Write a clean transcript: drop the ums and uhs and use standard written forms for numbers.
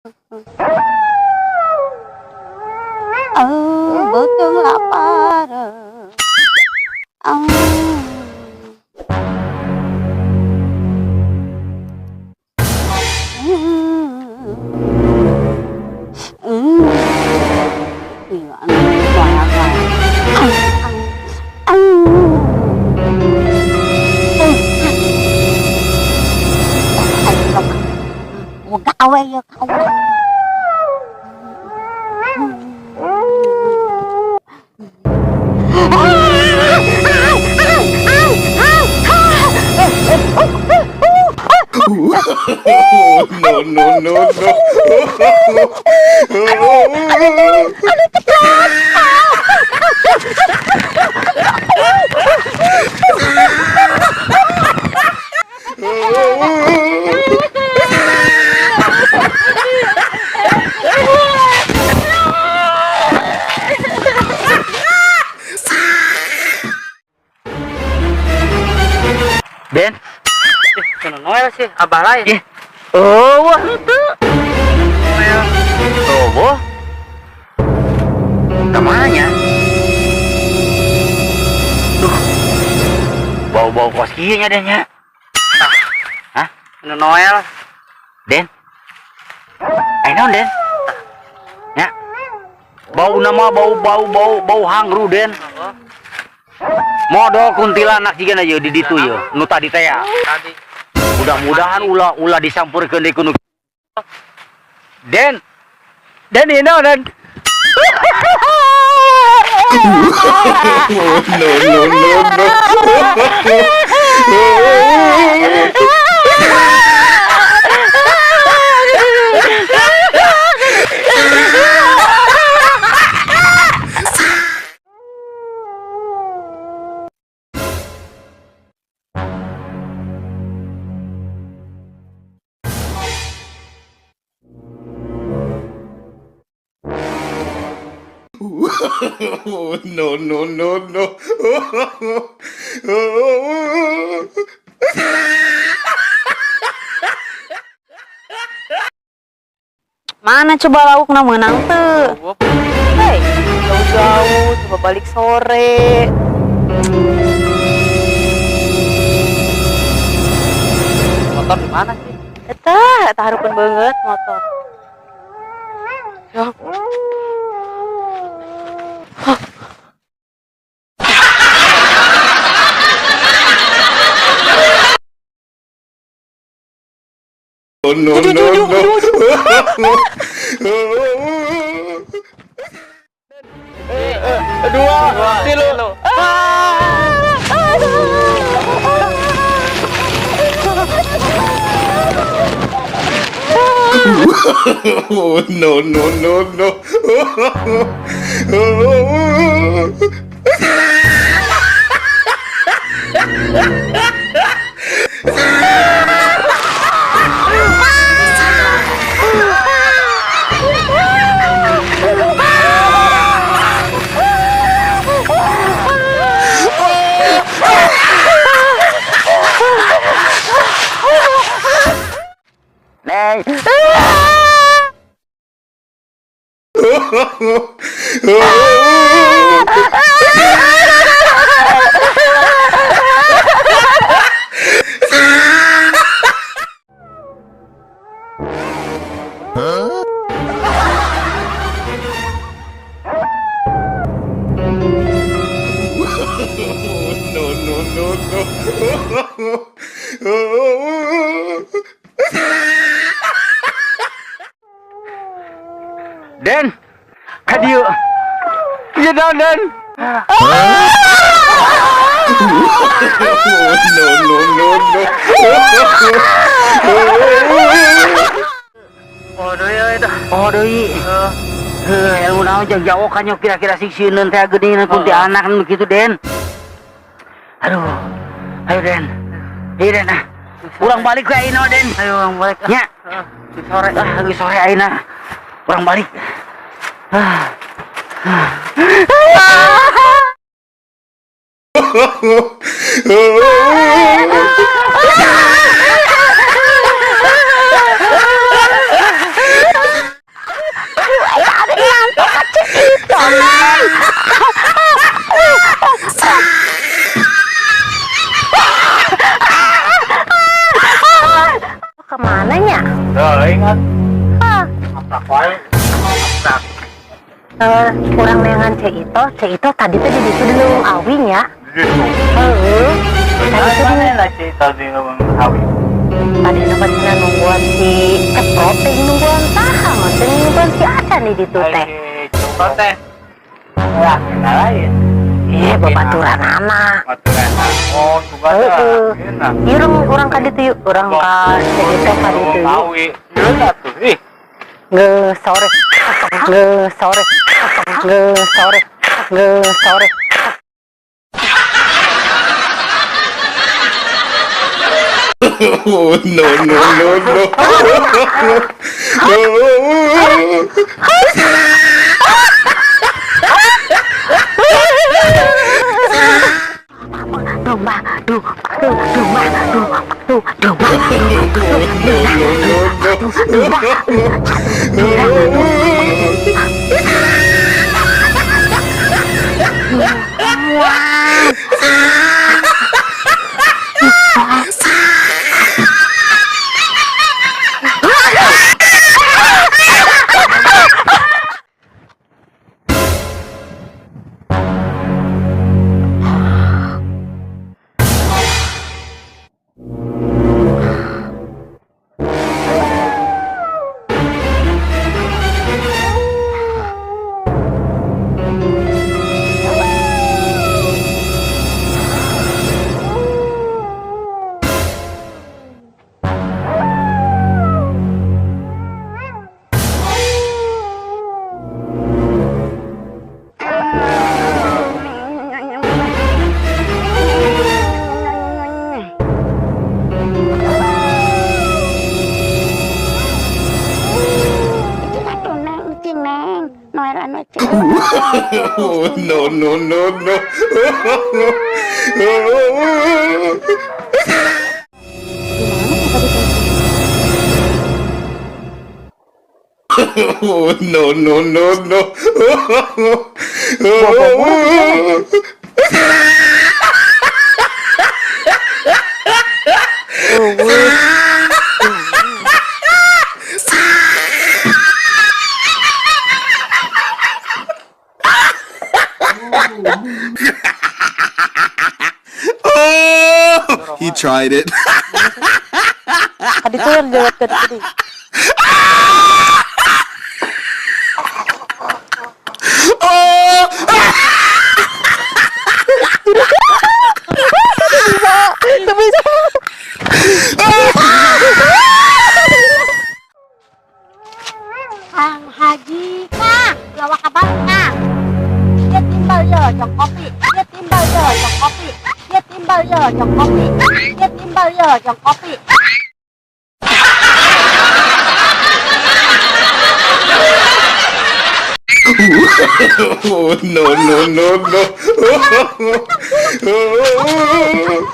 Oh, beuteung lapar. Oh. Iya, anu, wae. Au, au, au. Oh, oh, gawe ya, gawe. No, no, no, no. Aduh, cepat. Den, Eh, kena Noel sih, abah lain. Ih. Oh, wah itu. Noel. Oh, wah. Kemana? Duh. Bau-bau kos kieu nya, Den, nya. Hah? Kena Noel. Den. Ayo naon, Den? Ya. Bau nama bau bau bau bau hangru, Den. Oh, Modol kuntilanak jiga na di ditu ye, nu tadi teh ya. Tadi. Mudah-mudahan ulah ulah disampurkeun deui ku nu. Den. Den, ieu naon, Den? No, no, no, no. No, no, no, no. Mana coba laukna, meunang teu? Hei, jauh-jauh coba balik sore. Motor di mana sih? Eta, eta hareupeun banget motor. Ya. Hah. No, no, no. Dua, tilu. No, no, no, no. Neng. No, no, no, no. Den. Ka dieu. Ieu naon, Den? No, no, no, no. Oh, deui euy dah. Oh, deui. Heeh. Heuh, ilmu naon jeung jauh kan kira-kira sing sieun teh geuning kuntilanak nu kitu, Den. Aduh. Ayo, Den. Ayo, Den, ah. Urang balik ke ayeuna, Den. Ayo urang balik ah. Nya. Heeh. Di sore. Ah, lagi sore ayeuna. Urang balik. Ah. Ah. Nabrak wae. Nabrak. Eh, urang neangan Ceu Itoh, Ceu Itoh tadi teh di ditu di Leuweung Awi nya. Di ditu. Heeh. Tadi teh Mana lah Ceu Itoh di Leuweung Awi? Tadi nama cenah nungguan si Ceprot teh, nungguan saha mah teh, nungguan si Acan di ditu teh. Ai si Ceprot teh. Ya, kita lain. Eh, babaturanana. Baturan. Oh, suka Heeh. teh. Ieu urang urang ka ditu yuk, urang ka Ceu Itoh ka ditu yuk. Awi. Ieu atuh. Ih. Geus sore. Geus sore. Geus sore. Geus sore. Oh, no, no, no, no. No. Domba, du, du, domba, du, du, domba, du, du, No, no, no, no. Oh, no, no, no, no. Oh, no, no, no, no. Oh, Oh, he tried it. Ka ditu yang jawab ka ditu deui. Oh! Teu bisa. Kang Haji, Kang, bawa kabar Kang. Dia timbal ya, jong kopi. Dia timbal ya, jong kopi. Dia timbal ya, jong kopi. Dia timbal ya, jong kopi. Oh, no, no, no, no. Oh.